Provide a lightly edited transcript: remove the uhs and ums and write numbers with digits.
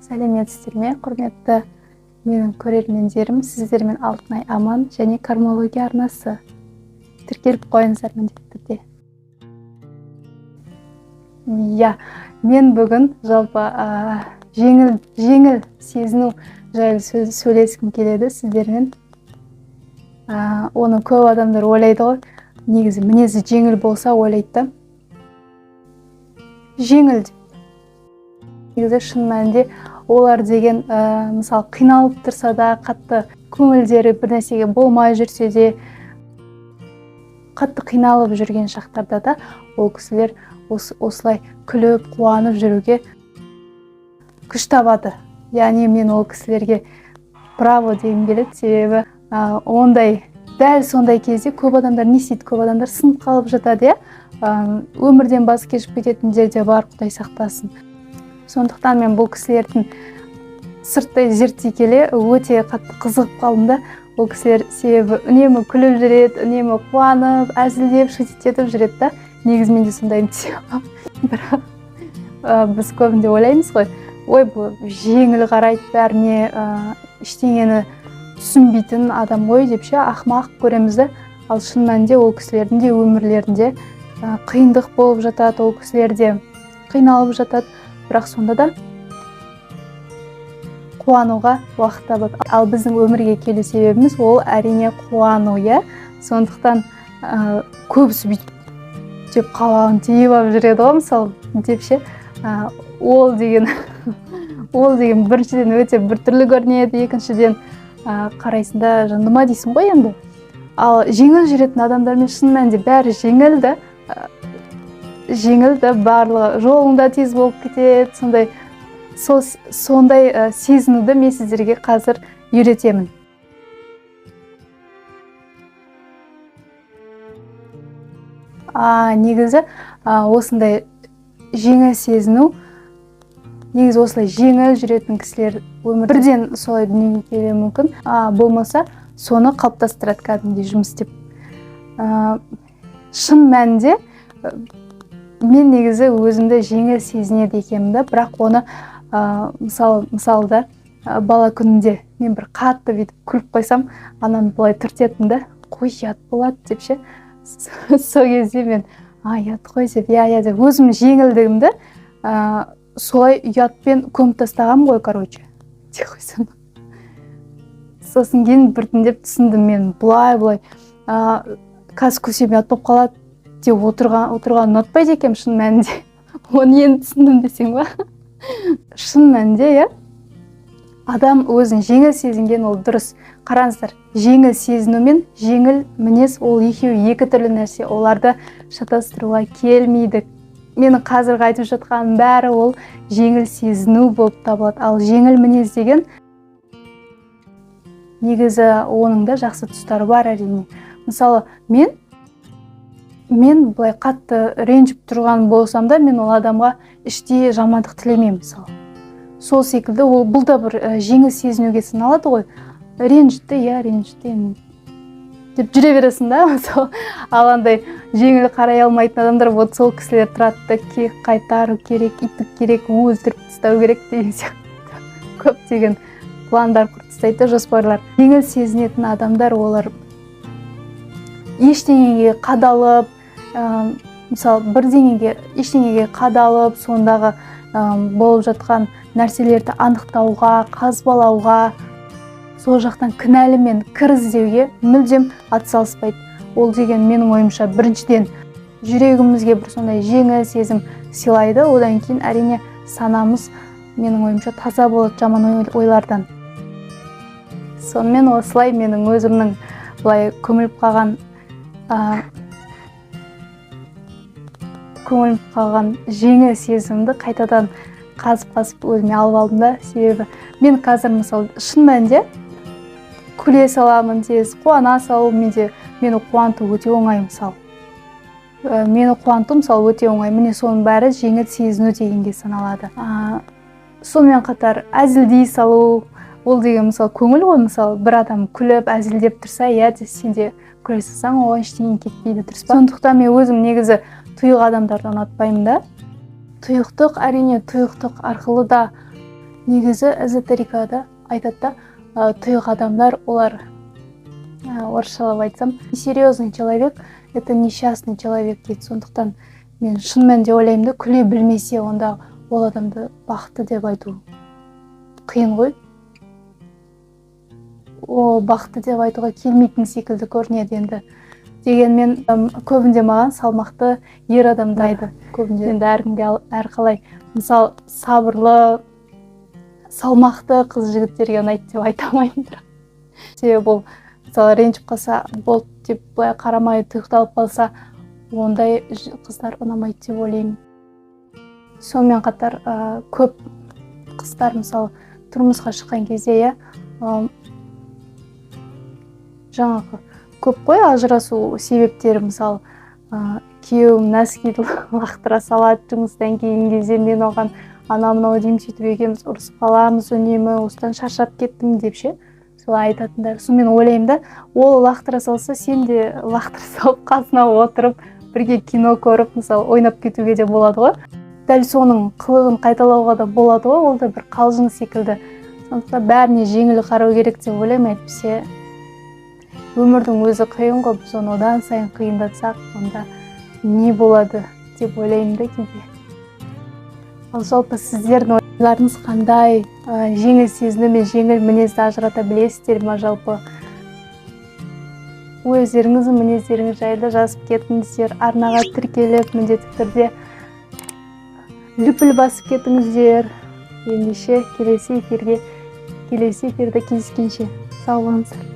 Сәлеметсіздер ме, құрметті менің көрермендерім? Сіздермен Алтынай Аман және Кармология арнасы. Тіркеліп қойыңыздар міндетті түрде. Иә, мен бүгін жалпы жеңіл сезіну жайлы сөйлескім келеді сіздермен. Оны көп адамдар ойлайды ғой, негізі мінезі жеңіл болса ойлайды да, жеңіл деп. Негізі шын мәнінде олар деген, мысалы, қиналып тұрса да, қатты көңілдері бір нәрсеге болмай жүрсе де, қатты қиналып жүрген шақтарда да ол кісілер осылай күліп, қуанып жүруге күш табады. Яғни мен ол кісілерге браво дегім келеді, себебі, дәл сондай кезде көп адамдар не істейді? Көп адамдар сынып қалып жатады, иә? Өмірден баз кешіп кететіндер де бар, Құдай сақтасын. Сондықтан мен бұл кісілердің сырттай зерттей келе өте қатты қызығып қалдым да. Ол кісілер себебі үнемі күліп жүреді, үнемі қуанып, әзілдеп, шутить етіп жүреді да. Негізі мен де сондаймын десе аламын. Бірақ, біз көбінде ойлаймыз ғой, ой, бұл жеңіл қарайды бәріне, ештеңені түсінбейтін адам ғой деп ше, ақымақ көреміз да. Ал шын мәнінде ол кісілердің де өмірлерінде, қиындық болып жатады, ол кісілер де қиналып жатады, бірақ сонда да қуануға уақыт табады. Ал біздің өмірге келу себебіміз ол әрине қуану, иә? Сондықтан, көбісі бүйтіп деп қабағын түйіп алып жүреді ғой, мысалы, деп ше. Ол деген біріншіден өте біртүрлі көрінеді, екіншіден, қарайсың да, жанды ма дейсің ғой енді. Ал жеңіл жүретін адамдармен шын мәнінде бәрі жеңіл да, жеңіл да, барлығы жолың да тез болып кетеді. Сондай сезінуді мен сіздерге қазір үйретемін. Негізі, осындай жеңіл сезіну, негізі осылай жеңіл жүретін кісілер өмір бірден солай дүниеге келуі мүмкін, болмаса соны қалыптастырады кәдімгідей жұмыс істеп. Шын мәнінде, мен негізі өзімді жеңіл сезінеді екенмін да, бірақ оны, мысалы да, бала күнінде мен бір қатты бүйтіп күліп қойсам, анам былай түртетін да, қой, ұят болады деп ше. Сол кезде мен, а, ұят қой деп, иә, иә деп өзім жеңілдігімді, солай ұятпен көміп тастағанмын ғой, короче, деп қойсам. Сосын кейін біртіндеп түсіндім мен, былай былай, қазір күлсем ұят болып қалады деп отырғанын ұнатпайды екенмін шын мәнінде. Оны енді түсіндім десең ба? Шын мәнінде, иә, адам өзін жеңіл сезінген ол дұрыс. Қараңыздар, жеңіл сезіну мен жеңіл мінез ол екеуі екі түрлі нәрсе, оларды шатастыруға келмейді. Менің қазіргі айтып жатқаным бәрі ол жеңіл сезіну болып табылады. Ал жеңіл мінез деген негізі оның да жақсы тұстары бар әрине. Мысалы, мен былай қатты ренжіп тұрған болсам да, мен ол адамға іштей жамандық тілемеймін, мысалы. Сол секілді ол бұл да бір, жеңіл сезінуге саналады ғой. Ренжітті, иә, ренжітті енді деп жүре бересің да, мысалы. Ал андай жеңіл қарай алмайтын адамдар, вот сол кісілер тұрады да, кек қайтару керек, итік керек, өлтіріп тастау керек деген сияқты көптеген пландар құрып тастайды да, жоспарлар. Жеңіл сезінетін адамдар олар ештеңеге қадалып, мысалы, бірдеңеге, ештеңеге қадалып, сондағы, болып жатқан нәрселерді анықтауға, қазбалауға, сол жақтан кінәлі мен кір іздеуге мүлдем атсалыспайды. Ол деген менің ойымша біріншіден жүрегімізге бір сондай жеңіл сезім сыйлайды, одан кейін әрине санамыз менің ойымша таза болады жаман ойлардан. Сонымен осылай менің өзімнің былай көміліп қалған, көміліп қалған жеңіл сезімді қайтадан қазып-қазып өзіме алып алдым да. Себебі мен қазір, мысалы, шын мәнінде күле саламын тез, қуана салу, менде мені қуанту өте оңай, мысалы. Мені қуанту, мысалы, өте оңай. Міне соның бәрі жеңіл сезіну дегенге саналады. Сонымен қатар әзілдей салу, ол деген, мысалы, көңіл ғой. Мысалы, бір адам күліп әзілдеп тұрса, иә, сен де күле салсаң, оған ештеңе кетпейді, дұрыс па? Сондықтан мен өзім негізі тұйық адамдарды ұнатпаймын да. Тұйықтық, әрине, тұйықтық арқылы да Негізі эзотерикада айтады да, тұйық адамдар олар, орысшалап айтсам, несерьезный человек — это несчастный человек дейді. Сондықтан мен шын мәнінде ойлаймын да, күле білмесе, онда ол адамды бақытты деп айту қиын ғой. Ол бақытты деп айтуға келмейтін секілді көрінеді енді. Дегенмен көбінде маған салмақты ер адам ұнайды көбінде. Енді әркімге әрқалай. Мысалы, сабырлы, салмақты қыз жігіттерге ұнайды деп айта алмаймын бірақ. Себебі ол, мысалы, ренжіп қалса, болды деп былай қарамай тұйықталып қалса, ондай қыздар ұнамайды деп ойлаймын. Сонымен қатар көп қыздар, мысалы, тұрмысқа шыққан кезде, иә, жаңағы көп қой ажырасу себептері. Мысалы, күйеуім носкиді лақтыра салады жұмыстан келген кезде, мен оған анау мынау деймін, сөйтіп екеуміз ұрысып қаламыз үнемі, осыдан шаршап кеттім деп ше, солай айтатындар. Сонымен ойлаймын да, ол лақтыра салса, сен де лақтыра салып, қасына отырып, бірге кино көріп, мысалы, ойнап кетуге де болады ғой. Дәл соның қылығын қайталауға да болады ғой, ол да бір қалжың секілді. Сондықтан бәріне жеңіл қарау керек деп ойлаймын, әйтпесе өмірдің өзі қиын ғой, біз оны одан сайын қиындатсақ, онда не болады деп ойлаймын да кейде. Ал жалпы сіздердің ойларыңыз қандай? Жеңіл сезіну мен жеңіл мінезді ажырата білесіздер ма? Жалпы өздеріңіздің мінездеріңіз жайлы жазып кетіңіздер. Арнаға тіркеліп, міндетті түрде лүпіл басып кетіңіздер. Ендеше, келесі эфирде кездескенше, сау болыңыздар.